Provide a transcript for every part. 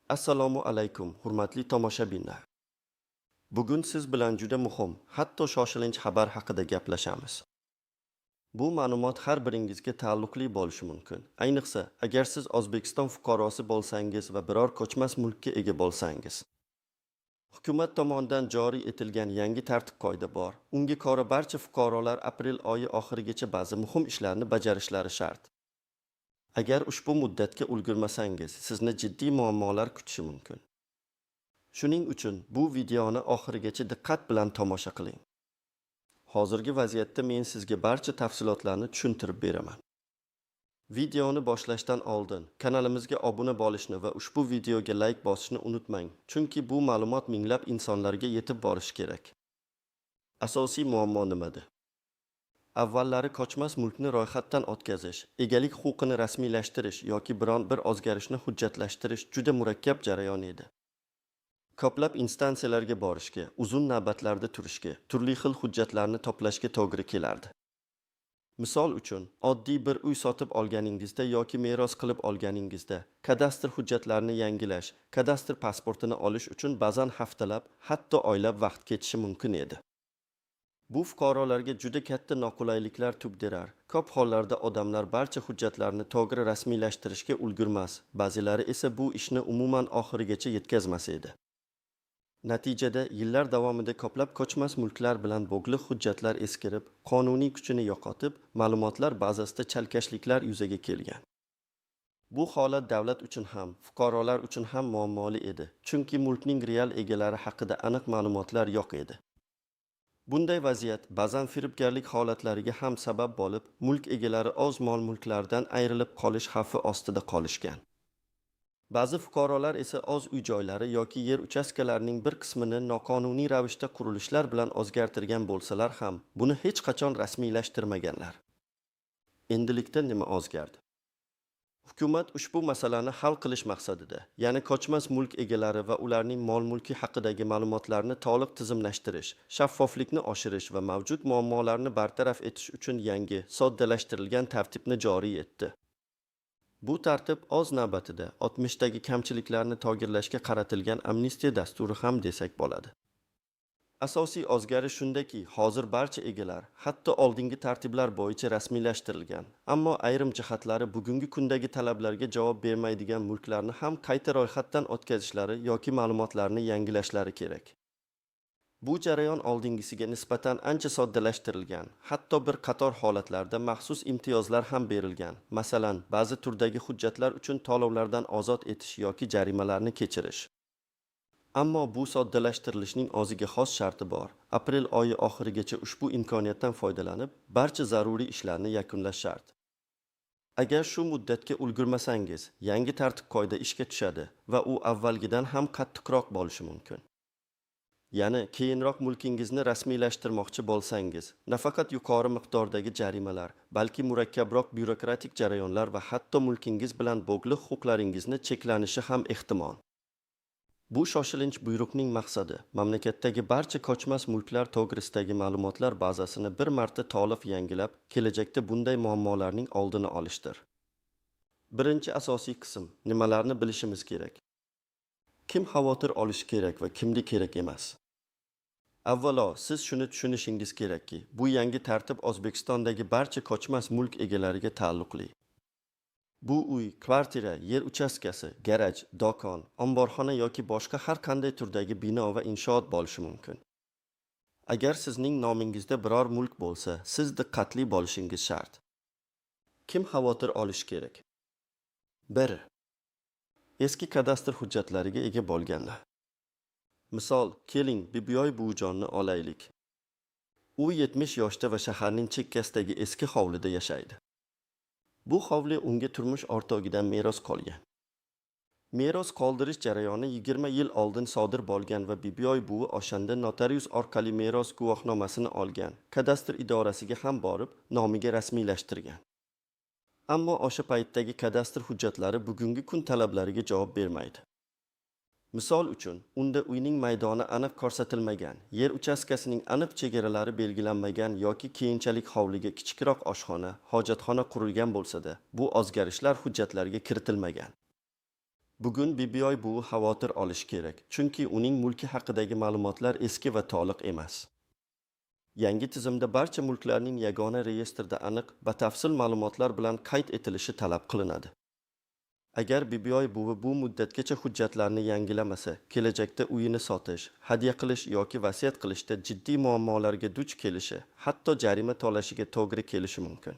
Assalomu alaykum, hurmatli tomoshabinlar. Bugun siz bilan juda muhim, hatto shoshilinch xabar haqida gaplashamiz. Bu ma'lumot har biringizga taalluqli bo'lishi mumkin. Ayniqsa, agar siz O'zbekiston fuqarosi bo'lsangiz va biror ko'chmas mulkka ega bo'lsangiz. Hukumat tomonidan joriy etilgan yangi tartib-qoida bor. Unga ko'ra barcha fuqarolar aprel oyi oxirigacha ba'zi muhim ishlarni bajarishlari shart. Agar ushbu muddatga ulgurmasangiz, sizni jiddiy muammolar kutishi mumkin. Shuning uchun bu videoni oxirigacha diqqat bilan tomosha qiling. Hozirgi vaziyatda men sizga barcha tafsilotlarni tushuntirib beraman. Videoni boshlashdan oldin kanalimizga obuna bo'lishni va ushbu videoga layk bosishni unutmang, chunki bu ma'lumot minglab insonlarga yetib borishi kerak. Asosiy muammo nimada? Avvallari ko'chmas mulkni ro'yxatdan o'tkazish, egalik huquqini rasmiylashtirish yoki biron bir o'zgarishni hujjatlashtirish juda murakkab jarayon edi. Ko'plab instansiyalarga borishga, uzun navbatlarda turishga, turli xil hujjatlarni to'plashga to'g'ri kelardi. Misol uchun, oddiy bir uy sotib olganingizda yoki meros qilib olganingizda kadastr hujjatlarini yangilash, kadastr pasportini olish uchun ba'zan haftalab, hatto oylab vaqt ketishi mumkin edi. Bu fuqarolarga juda katta noqulayliklar tug'dirar. Ko'p hollarda odamlar barcha hujjatlarni to'g'ri rasmiylashtirishga ulgurmas, ba'zilari esa bu ishni umuman oxirigacha yetkazmas edi. Natijada yillar davomida ko'plab ko'chmas mulklar bilan bog'liq hujjatlar eskirib, qonuniy kuchini yo'qotib, ma'lumotlar bazasida chalkashliklar yuzaga kelgan. Bu holat davlat uchun ham, fuqarolar uchun ham muammoli edi, chunki mulkning real egalari haqida aniq ma'lumotlar yo'q edi. Bunday vaziyat ba'zan firibgarlik holatlariga ham sabab bo'lib, mulk egalari o'z mol-mulklaridan ayrilib qolish xavfi ostida qolishgan. Ba'zi fuqarolar esa o'z uy-joylari yoki yer uchastkalarining bir qismini noqonuniy ravishda qurilishlar bilan o'zgartirgan bo'lsalar ham, buni hech qachon rasmiylashtirmaganlar. Endilikda nima o'zgardi? Hukumat ushbu masalani hal qilish maqsadida, ya'ni ko'chmas mulk egalari va ularning mol-mulki haqidagi ma'lumotlarni to'liq tizimlashtirish, shaffoflikni oshirish va mavjud muammolarni bartaraf etish uchun yangi, soddalashtirilgan tartibni joriy etdi. Bu tartib o'z navbatida o'tmishdagi kamchiliklarni to'g'irlashga qaratilgan amnistiya dasturi ham desak bo'ladi. Asosiy o'zgarish shundaki, hozir barcha egalar, hatto oldingi tartiblar bo'yicha rasmiylashtirilgan, ammo ayrim jihatlari bugungi kundagi talablarga javob bermaydigan mulklarni ham qayta ro'yxatdan o'tkazishlari yoki ma'lumotlarni yangilashlari kerak. Bu jarayon oldingisiga nisbatan ancha soddalashtirilgan, hatto bir qator holatlarda maxsus imtiyozlar ham berilgan. Masalan, ba'zi turdagi hujjatlar uchun to'lovlardan ozod etish yoki jarimalarni kechirish. Ammo bu soddalashtirilishning o'ziga xos sharti bor. Aprel oyi oxirigacha ushbu imkoniyatdan foydalanib, barcha zaruriy ishlarni yakunlash shart. Agar shu muddatga ulgurmasangiz, yangi tartib-qoida ishga tushadi va u avvalgidan ham qattiqroq bo'lishi mumkin. Ya'ni keyinroq mulkingizni rasmiylashtirmoqchi bo'lsangiz, nafaqat yuqori miqdordagi jarimalar, balki murakkabroq byurokratik jarayonlar va hatto mulkingiz bilan bog'liq huquqlaringizni cheklanishi ham ehtimol. Bu shoshilinch buyruqning maqsadi mamlakatdagi barcha ko'chmas mulklar to'g'risidagi ma'lumotlar bazasini bir marta to'liq yangilab, kelajakda bunday muammolarning oldini olishdir. Birinchi asosiy qism: nimalarni bilishimiz kerak? Kim xavotir olishi kerak va kimga kerak emas? Avvalo, siz shuni tushunishingiz kerakki, bu yangi tartib O'zbekistondagi barcha ko'chmas mulk egalariga taalluqli. Bu uy, kvartira, yer uchastkasi, garaj, do'kon, omborxona yoki boshqa har qanday turdagi bino va inshoot bo'lishi mumkin. Agar sizning nomingizda biror mulk bo'lsa, siz diqqatli bo'lishingiz shart. Kim xavotir olishi kerak? 1. Eski kadastr hujjatlariga ega bo'lganlar. Misol, keling, Bibiyoy buvijonni olaylik. U 70 yoshda va shaharning chekkasidagi eski hovlida yashaydi. Bu hovli unga turmush o'rtog'idan meros qolgan. Meros qoldirish jarayoni 20 yil oldin sodir bo'lgan va Bibiyoy buvi o'shanda notarius orqali meros guvohnomasini olgan, kadastr idorasiga ham borib, nomiga rasmiylashtirgan. Ammo o'sha paytdagi kadastr hujjatlari bugungi kun talablariga javob bermaydi. Misol uchun, unda uyning maydoni aniq ko'rsatilmagan, yer uchastkasining aniq chegaralari belgilanmagan yoki keyinchalik hovliga kichikroq oshxona, hojatxona qurilgan bo'lsa-da, bu o'zgarishlar hujjatlarga kiritilmagan. Bugun Bibiyoy buvi xavotir olishi kerak, chunki uning mulki haqidagi ma'lumotlar eski va to'liq emas. Yangi tizimda barcha mulklarning yagona reyestrda aniq, batafsil ma'lumotlar bilan qayd etilishi talab qilinadi. Agar Bibiyoy buvi bu muddatgacha hujjatlarni yangilamasa, kelajakda uyini sotish, hadya qilish yoki vasiyat qilishda jiddiy muammolarga duch kelishi, hatto jarima to'lashiga to'g'ri kelishi mumkin.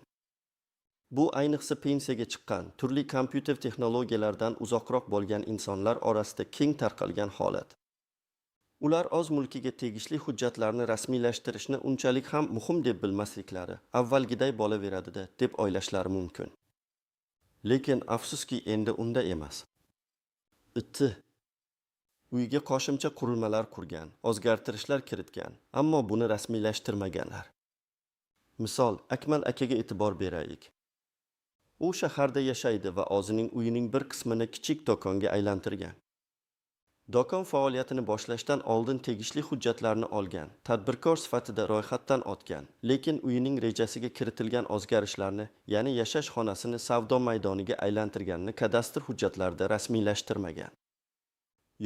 Bu ayniqsa pensiyaga chiqqan, turli kompyuter texnologiyalaridan uzoqroq bo'lgan insonlar orasida keng tarqalgan holat. Ular o'z mulkiga tegishli hujjatlarni rasmiylashtirishni unchalik ham muhim deb bilmasliklari, avvalgiday bo'laveradi-da deb o'ylashlari mumkin. Lekin afsuski endi unda emas. Itti. Uyga qo'shimcha qurilmalar qurgan, o'zgartirishlar kiritgan, ammo buni rasmiylashtirmaganlar. Misol, Akmal akaga e'tibor beraylik. U shaharda yashaydi va o'zining uyining bir qismini kichik do'konga aylantirgan. Do'kon faoliyatini boshlashdan oldin tegishli hujjatlarni olgan, tadbirkor sifatida ro'yxatdan o'tgan, lekin uyining rejasiga kiritilgan o'zgarishlarni, ya'ni yashash xonasini savdo maydoniga aylantirganini kadastr hujjatlarida rasmiylashtirmagan.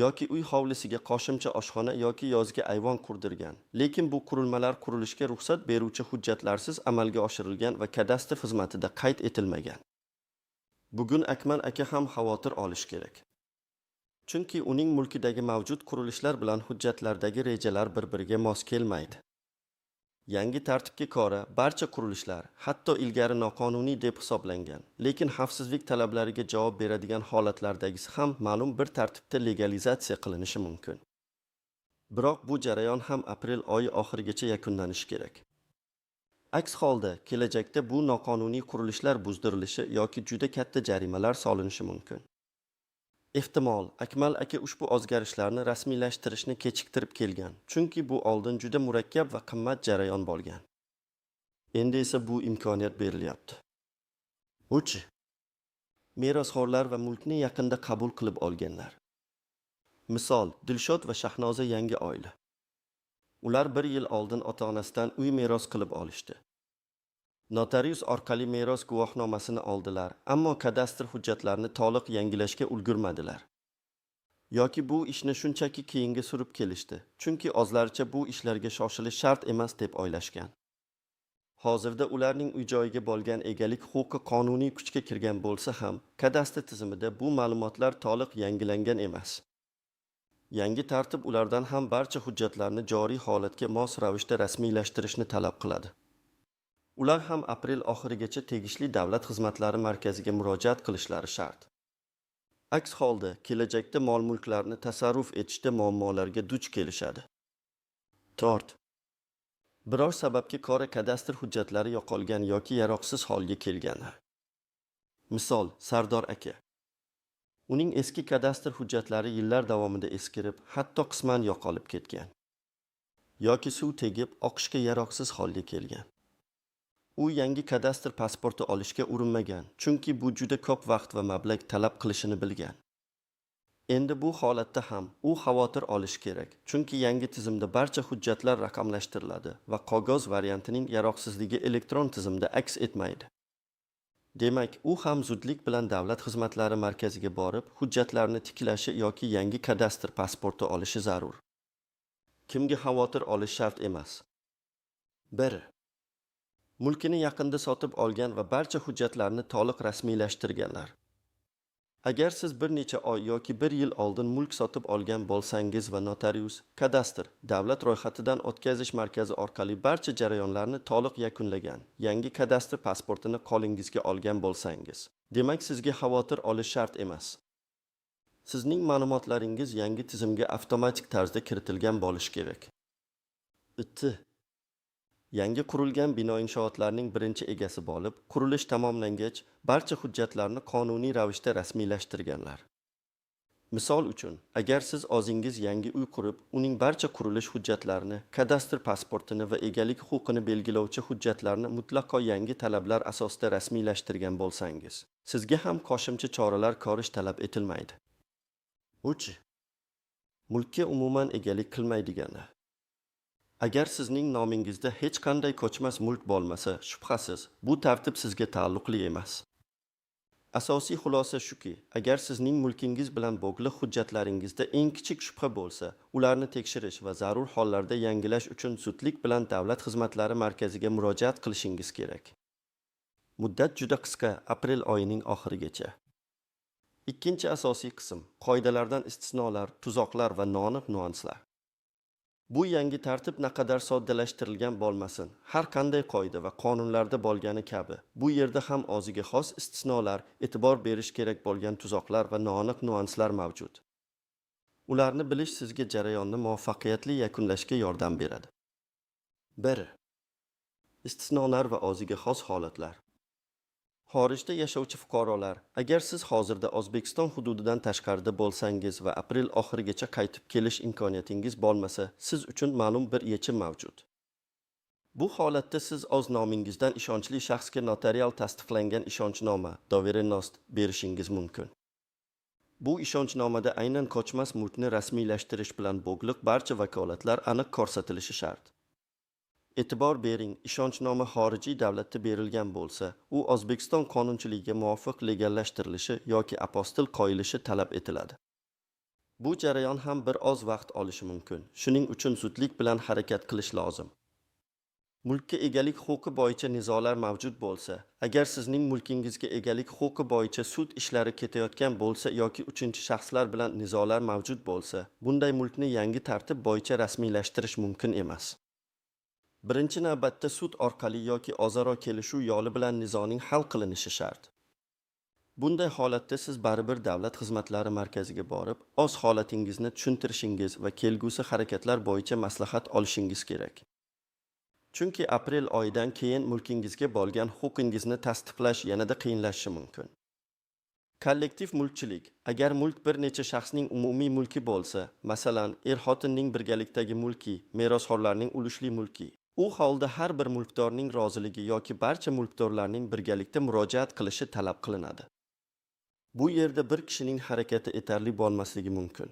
Yoki uy hovlisiga qo'shimcha oshxona yoki yozgi ayvon qurdirgan, lekin bu qurilmalar qurilishga ruxsat beruvchi hujjatlarsiz amalga oshirilgan va kadastr xizmatida qayd etilmagan. Bugun Akmal aka ham xavotir olish kerak. Chunki uning mulkidagi mavjud qurilishlar bilan hujjatlardagi rejalar bir-biriga mos kelmaydi. Yangi tartibga ko'ra, barcha qurilishlar, hatto ilgari noqonuniy deb hisoblangan, lekin xavfsizlik talablariga javob beradigan holatlardagisi ham ma'lum bir tartibda legalizatsiya qilinishi mumkin. Biroq bu jarayon ham aprel oyi oxirigacha yakunlanishi kerak. Aks holda kelajakda bu noqonuniy qurilishlar buzdirilishi yoki juda katta jarimalar solinishi mumkin. Ehtimol, Akmal aka ushbu o'zgarishlarni rasmiylashtirishni kechiktirib kelgan, chunki bu oldin juda murakkab va qimmat jarayon bo'lgan. Endi esa bu imkoniyat berilyapti. 3. Merosxo'rlar va mulkni yaqinda qabul qilib olganlar. Misol, Dilshod va Shahnoza yangi oila. Ular bir yil oldin ota-onasidan uy meros qilib olishdi. Notarius orqali meros guvohnomasini oldilar, ammo kadastr hujjatlarini to'liq yangilashga ulgurmadilar. Yoki bu ishni shunchaki keyinga surib kelishdi, chunki o'zlaricha bu ishlarga shoshilish shart emas deb o'ylashgan. Hozirda ularning uy-joyiga bo'lgan egalik huquqi qonuniy kuchga kirgan bo'lsa ham, kadastr tizimida bu ma'lumotlar to'liq yangilangan emas. Yangi tartib ulardan ham barcha hujjatlarni joriy holatga mos ravishda rasmiylashtirishni talab qiladi. Ular ham aprel oxirigacha tegishli davlat xizmatlari markaziga murojaat qilishlari shart. Aks holda kelajakda mol-mulklarni tasarruf etishda muammolarga duch kelishadi. 4. Biror sababga ko'ra kadastr hujjatlari yo'qolgan yoki yaroqsiz holga kelgan. Misol, Sardor aka. Uning eski kadastr hujjatlari yillar davomida eskirib, hatto qisman yo'qolib ketgan. Yoki suv tegib, oqishga yaroqsiz holga kelgan. U yangi kadastr pasporti olishga urinmagan, chunki bu juda ko'p vaqt va mablag' talab qilishini bilgan. Endi bu holatda ham u xavotir olishi kerak, chunki yangi tizimda barcha hujjatlar raqamlashtiriladi va qog'oz variantining yaroqsizligi elektron tizimda aks etmaydi. Demak, u ham zudlik bilan davlat xizmatlari markaziga borib, hujjatlarni tiklashi yoki yangi kadastr pasporti olishi zarur. Kimga xavotir olish shart emas? 1. Mulkini yaqinda sotib olgan va barcha hujjatlarni to'liq rasmiylashtirganlar. Agar siz bir necha oy yoki bir yil oldin mulk sotib olgan bo'lsangiz va notarius, kadastr, davlat ro'yxatidan o'tkazish markazi orqali barcha jarayonlarni to'liq yakunlagan, yangi kadastr pasportini qo'lingizga olgan bo'lsangiz, demak sizga xavotir olish shart emas. Sizning ma'lumotlaringiz yangi tizimga avtomatik tarzda kiritilgan bo'lishi kerak. 2. Yangi qurilgan bino inshootlarning birinchi egasi bo'lib, qurilish tamomlangach, barcha hujjatlarni qonuniy ravishda rasmiylashtirganlar. Misol uchun, agar siz o'zingiz yangi uy qurib, uning barcha qurilish hujjatlarini, kadastr pasportini va egalik huquqini belgilovchi hujjatlarni mutlaqo yangi talablar asosida rasmiylashtirgan bo'lsangiz, sizga ham qo'shimcha choralar ko'rish talab etilmaydi. 3. Mulkka umuman egalik qilmaydiganlar. Agar sizning nomingizda hech qanday ko'chmas mulk bo'lmasa, shubhasiz, bu tartib sizga taalluqli emas. Asosiy xulosa shuki, agar sizning mulkingiz bilan bog'liq hujjatlaringizda eng kichik shubha bo'lsa, ularni tekshirish va zarur hollarda yangilash uchun zudlik bilan Davlat xizmatlari markaziga murojaat qilishingiz kerak. Muddat juda qisqa, aprel oyining oxirigacha. Ikkinchi asosiy qism: qoidalardan istisnolar, tuzoqlar va noaniq nyuanslar. Bu yangi tartib naqadar soddalashtirilgan bo'lmasin, har qanday qoida va qonunlarda bo'lgani kabi, bu yerda ham o'ziga xos istisnolar, e'tibor berish kerak bo'lgan tuzoqlar va noaniq nyuanslar mavjud. Ularni bilish sizga jarayonni muvaffaqiyatli yakunlashga yordam beradi. 1. Istisnolar va o'ziga xos holatlar. Xorijda yashovchi fuqarolar, agar siz hozirda O'zbekiston hududidan tashqarida bo'lsangiz va aprel oxirigacha qaytib kelish imkoniyatingiz bo'lmasa, siz uchun ma'lum bir yechim mavjud. Bu holatda siz o'z nomingizdan ishonchli shaxsga notarial tasdiqlangan ishonchnoma, доверенность berishingiz mumkin. Bu ishonchnomada aynan ko'chmas mulkni rasmiylashtirish bilan bog'liq barcha vakolatlar aniq ko'rsatilishi shart. E'tibor bering, ishonchnoma xorijiy davlatda berilgan bo'lsa, u O'zbekiston qonunchiligiga muvofiq legallashtirilishi yoki apostil qo'yilishi talab etiladi. Bu jarayon ham bir oz vaqt olishi mumkin. Shuning uchun zudlik bilan harakat qilish lozim. Mulkka egalik huquqi bo'yicha nizolar mavjud bo'lsa, agar sizning mulkingizga egalik huquqi bo'yicha sud ishlari ketayotgan bo'lsa yoki uchinchi shaxslar bilan nizolar mavjud bo'lsa, bunday mulkni yangi tartib bo'yicha rasmiylashtirish mumkin emas. Birinchi navbatda sud orqali yoki o'zaro kelishuv yo'li bilan nizoning hal qilinishi shart. Bunday holatda siz baribir Davlat xizmatlari markaziga borib, o'z holatingizni tushuntirishingiz va kelgusi harakatlar bo'yicha maslahat olishingiz kerak. Chunki aprel oyidan keyin mulkingizga bo'lgan huquqingizni tasdiqlash yanada qiyinlashishi mumkin. Kollektiv mulkchilik. Agar mulk bir necha shaxsning umumiy mulki bo'lsa, masalan, er-xotinning birgalikdagi mulki, merosxo'rlarning ulushli mulki, u holda har bir mulkdorning roziligi yoki barcha mulkdorlarning birgalikda murojaat qilishi talab qilinadi. Bu yerda bir kishining harakati yetarli bo'lmasligi mumkin.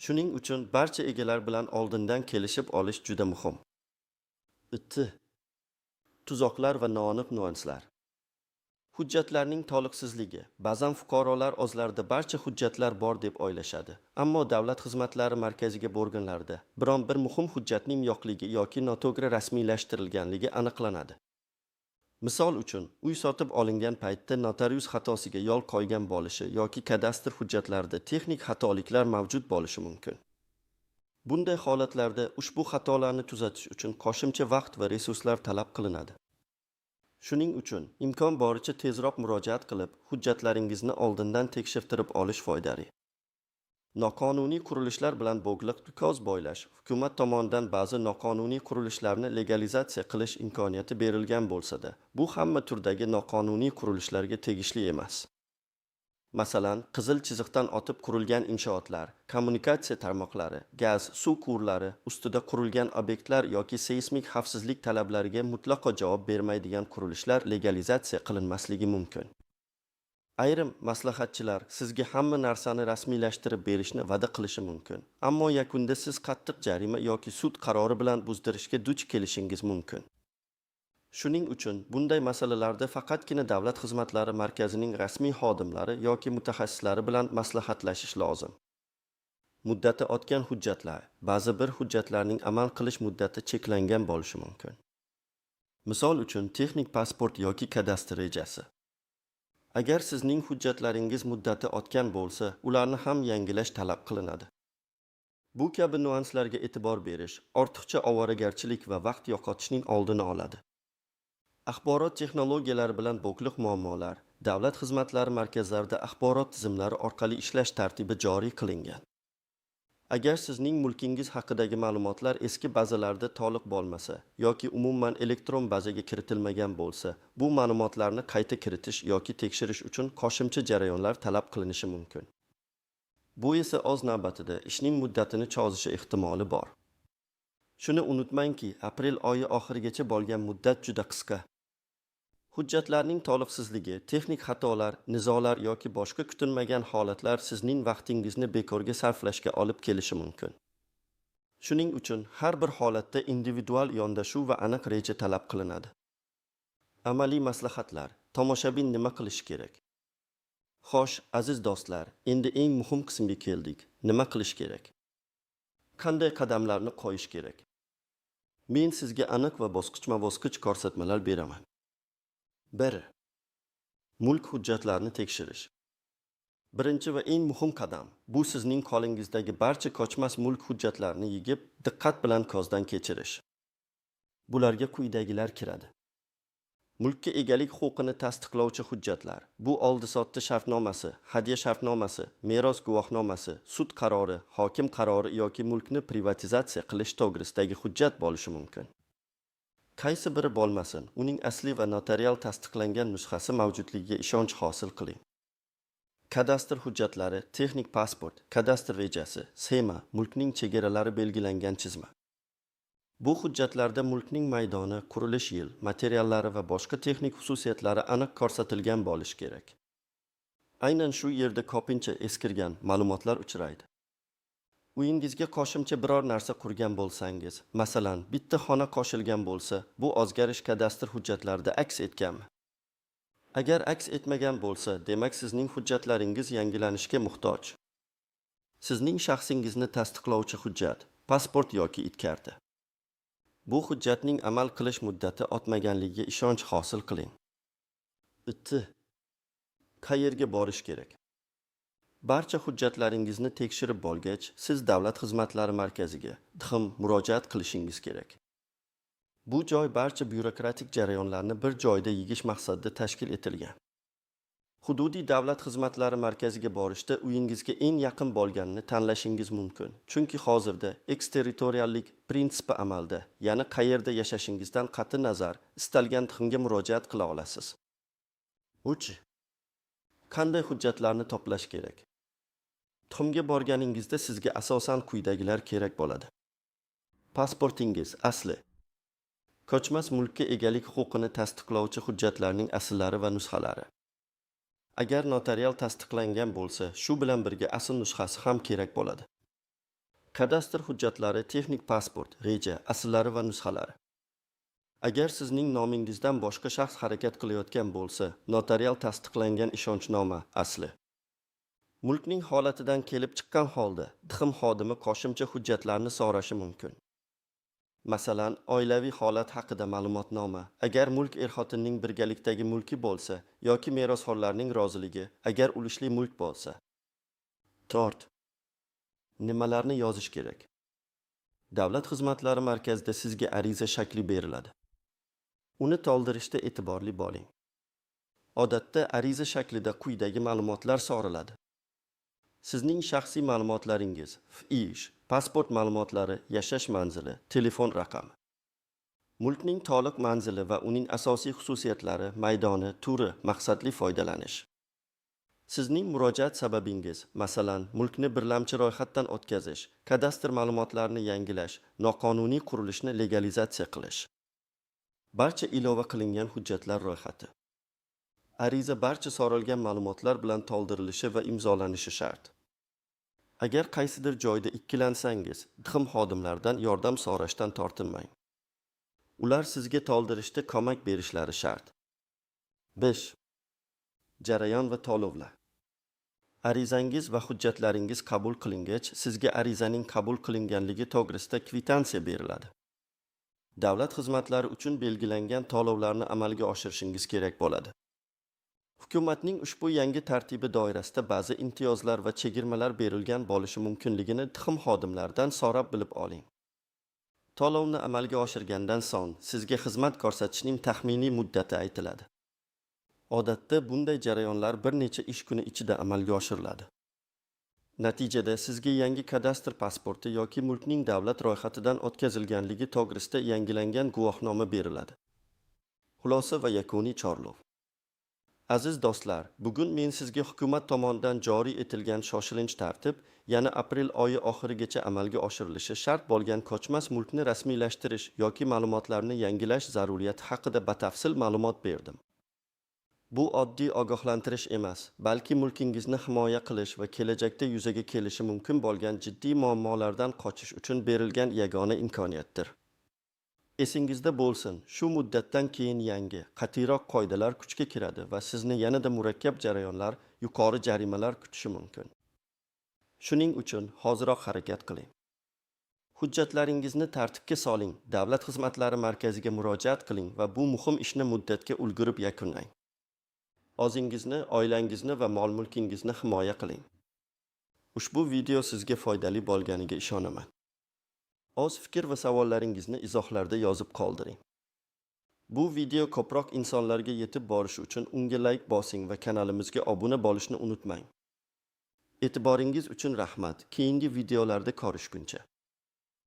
Shuning uchun barcha egalar bilan oldindan kelishib olish juda muhim. 2. Tuzoqlar va noaniq nyuanslar. Hujjatlarning to'liqsizligi. Ba'zan fuqarolar o'zlarida barcha hujjatlar bor deb o'ylashadi. Ammo Davlat xizmatlari markaziga borganlarida biron bir muhim hujjatning yo'qligi yoki noto'g'ri rasmiylashtirilganligi aniqlanadi. Misol uchun, uy sotib olingan paytda notarius xatosiga yo'l qo'ygan bo'lishi yoki kadastr hujjatlarida texnik xatoliklar mavjud bo'lishi mumkin. Bunday holatlarda ushbu xatolarni tuzatish uchun qo'shimcha vaqt va resurslar talab qilinadi. Shuning uchun imkon boricha tezroq murojaat qilib, hujjatlaringizni oldindan tekshirtirib olish foydali. Noqonuniy qurilishlar bilan bog'liq ko'z bo'ylash. Hukumat tomonidan ba'zi noqonuniy qurilishlarni legalizatsiya qilish imkoniyati berilgan bo'lsa-da, bu hamma turdagi noqonuniy qurilishlarga tegishli emas. Masalan, qizil chiziqdan o'tib qurilgan inshootlar, kommunikatsiya tarmoqlari, gaz, suv quvurlari ustida qurilgan obyektlar yoki seysmik xavfsizlik talablariga mutlaqo javob bermaydigan qurilishlar legalizatsiya qilinmasligi mumkin. Ayrim maslahatchilar sizga hamma narsani rasmiylashtirib berishni va'da qilishi mumkin. Ammo yakunda siz qattiq jarima yoki sud qarori bilan buzdirishga duch kelishingiz mumkin. Shuning uchun bunday masalalarda faqatgina Davlat xizmatlari markazining rasmiy xodimlari yoki mutaxassislari bilan maslahatlashish lozim. Muddati o'tgan hujjatlar. Ba'zi bir hujjatlarning amal qilish muddati cheklangan bo'lishi mumkin. Misol uchun, texnik pasport yoki kadastr rejasi. Agar sizning hujjatlaringiz muddati o'tgan bo'lsa, ularni ham yangilash talab qilinadi. Bu kabi nyuanslarga e'tibor berish ortiqcha ovoragarchilik va vaqt yo'qotishning oldini oladi. Axborot texnologiyalari bilan bog'liq muammolar. Davlat xizmatlari markazlarida axborot tizimlari orqali ishlash tartibi joriy qilingan. Agar sizning mulkingiz haqidagi ma'lumotlar eski bazalarda to'liq bo'lmasa yoki umuman elektron bazaga kiritilmagan bo'lsa, bu ma'lumotlarni qayta kiritish yoki tekshirish uchun qo'shimcha jarayonlar talab qilinishi mumkin. Bu esa o'z navbatida ishning muddatini cho'zishi ehtimoli bor. Shuni unutmangki, aprel oyi oxirigacha bo'lgan muddat juda qisqa. Hujjatlarning to'liqsizligi, texnik xatolar, nizolar yoki boshqa kutilmagan holatlar sizning vaqtingizni bekorga sarflashga olib kelishi mumkin. Shuning uchun har bir holatda individual yondashuv va aniq reja talab qilinadi. Amaliy maslahatlar. Tomoshabin nima qilishi kerak? Xo'sh, aziz do'stlar, endi eng muhim qismga keldik. Nima qilish kerak? Qanday qadamlarni qo'yish kerak? Men sizga aniq va bosqichma-bosqich ko'rsatmalar beraman. 1. Mulk hujjatlarini tekshirish. Birinchi va eng muhim qadam bu sizning qo'lingizdagi barcha ko'chmas mulk hujjatlarini yig'ib, diqqat bilan ko'zdan kechirish. Bularga quyidagilar kiradi. Mulkka egalik huquqini tasdiqlovchi hujjatlar. Bu oldi-sotdi shartnomasi, hadya shartnomasi, meros guvohnomasi, sud qarori, hokim qarori yoki mulkni privatizatsiya qilish to'g'risidagi hujjat bo'lishi mumkin. Qaysi biri bo'lmasin, uning asli va notarial tasdiqlangan nusxasi mavjudligiga ishonch hosil qiling. Kadastr hujjatlari, texnik pasport, kadastr rejasi, sxema, mulkning chegaralari belgilangan chizma. Bu hujjatlarda mulkning maydoni, qurilish yil, materiallari va boshqa texnik xususiyatlari aniq ko'rsatilgan bo'lishi kerak. Aynan shu yerda ko'pincha eskirgan ma'lumotlar uchraydi. Uyingizga qo'shimcha biror narsa qurgan bo'lsangiz, masalan, bitta xona qo'shilgan bo'lsa, bu o'zgarish kadastr hujjatlarida aks etganmi? Agar aks etmagan bo'lsa, demak sizning hujjatlaringiz yangilanishga muhtoj. Sizning shaxsingizni tasdiqlovchi hujjat, pasport yoki ID karta. Bu hujjatning amal qilish muddati o'tmaganligiga ishonch hosil qiling. 2. Qayerga borish kerak? Barcha hujjatlaringizni tekshirib bo'lgach, siz Davlat xizmatlari markaziga, DXM, murojaat qilishingiz kerak. Bu joy barcha byurokratik jarayonlarni bir joyda yig'ish maqsadida tashkil etilgan. Hududiy davlat xizmatlari markaziga borishda uyingizga eng yaqin bo'lganini tanlashingiz mumkin. Chunki hozirda eksterritoriallik prinsipi amalda, ya'ni qayerda yashashingizdan qat'i nazar istalgan DXMga murojaat qila olasiz. 3. Qanday hujjatlarni to'plash kerak? DXMga borganingizda sizga asosan quyidagilar kerak bo'ladi. Pasportingiz asli. Ko'chmas mulkka egalik huquqini tasdiqlovchi hujjatlarning asllari va nusxalari. Agar notarial tasdiqlangan bo'lsa, shu bilan birga asl nusxasi ham kerak bo'ladi. Kadastr hujjatlari, texnik pasport, reja, asllari va nusxalari. Agar sizning nomingizdan boshqa shaxs harakat qilayotgan bo'lsa, notarial tasdiqlangan ishonchnoma asli. Mulkning holatidan kelib chiqqan holda DXM xodimi qo'shimcha hujjatlarni so'rashi mumkin. Masalan, oilaviy holat haqida ma'lumotnoma, agar mulk er-xotinning birgalikdagi mulki bo'lsa yoki merosxo'rlarning roziligi, agar ulushli mulk bo'lsa. 4. Nimalarni yozish kerak? Davlat xizmatlari markazida sizga ariza shakli beriladi. Uni to'ldirishda e'tiborli bo'ling. Odatda ariza shaklida quyidagi ma'lumotlar so'raladi. Sizning shaxsiy ma'lumotlaringiz, FISH, pasport ma'lumotlari, yashash manzili, telefon raqami. Mulkning to'liq manzili va uning asosiy xususiyatlari, maydoni, turi, maqsadli foydalanish. Sizning murojaat sababingiz, masalan, mulkni birlamchi ro'yxatdan o'tkazish, kadastr ma'lumotlarini yangilash, noqonuniy qurilishni legalizatsiya qilish. Barcha ilova qilingan hujjatlar ro'yxati. Ariza barcha so'ralgan ma'lumotlar bilan to'ldirilishi va imzolanishi shart. Agar qaysidir joyda ikkilansangiz, DXM xodimlaridan yordam so'rashdan tortinmang. Ular sizga to'ldirishda ko'mak berishlari shart. 5. Jarayon va to'lovlar. Arizangiz va hujjatlaringiz qabul qilingach, sizga arizaning qabul qilinganligi to'g'risida kvitansiya beriladi. Davlat xizmatlari uchun belgilangan to'lovlarni amalga oshirishingiz kerak bo'ladi. Hukumatning ushbu yangi tartibi doirasida ba'zi imtiyozlar va chegirmalar berilgan bo'lishi mumkinligini DXM xodimlaridan so'rab bilib oling. To'lovni amalga oshirgandan so'ng sizga xizmat ko'rsatishning taxminiy muddati aytiladi. Odatda bunday jarayonlar bir necha ish kuni ichida amalga oshiriladi. Natijada sizga yangi kadastr pasporti yoki mulkning davlat ro'yxatidan o'tkazilganligi to'g'risida yangilangan guvohnoma beriladi. Xulosa va yakuniy chorlov. Aziz do'stlar, bugun men sizga hukumat tomonidan joriy etilgan shoshilinch tartib, yana aprel oyi oxirigacha amalga oshirilishi shart bo'lgan ko'chmas mulkni rasmiylashtirish yoki ma'lumotlarni yangilash zaruriyati haqida batafsil ma'lumot berdim. Bu oddiy ogohlantirish emas, balki mulkingizni himoya qilish va kelajakda yuzaga kelishi mumkin bo'lgan jiddiy muammolardan qochish uchun berilgan yagona imkoniyatdir. Esingizda bo'lsin, shu muddatdan keyin yangi, qat'iyroq qoidalar kuchga kiradi va sizni yanada murakkab jarayonlar, yuqori jarimalar kutishi mumkin. Shuning uchun hoziroq harakat qiling. Hujjatlaringizni tartibga soling, Davlat xizmatlari markaziga murojaat qiling va bu muhim ishni muddatga ulgurib yakunlang. O'zingizni, oilangizni va mol-mulkingizni himoya qiling. Ushbu video sizga foydali bo'lganiga ishonaman. O'z fikr va savollaringizni izohlarda yozib qoldiring. Bu video ko'proq insonlarga yetib borishi uchun unga layk bosing va kanalimizga obuna bo'lishni unutmang. E'tiboringiz uchun rahmat. Keyingi videolarda ko'rishguncha.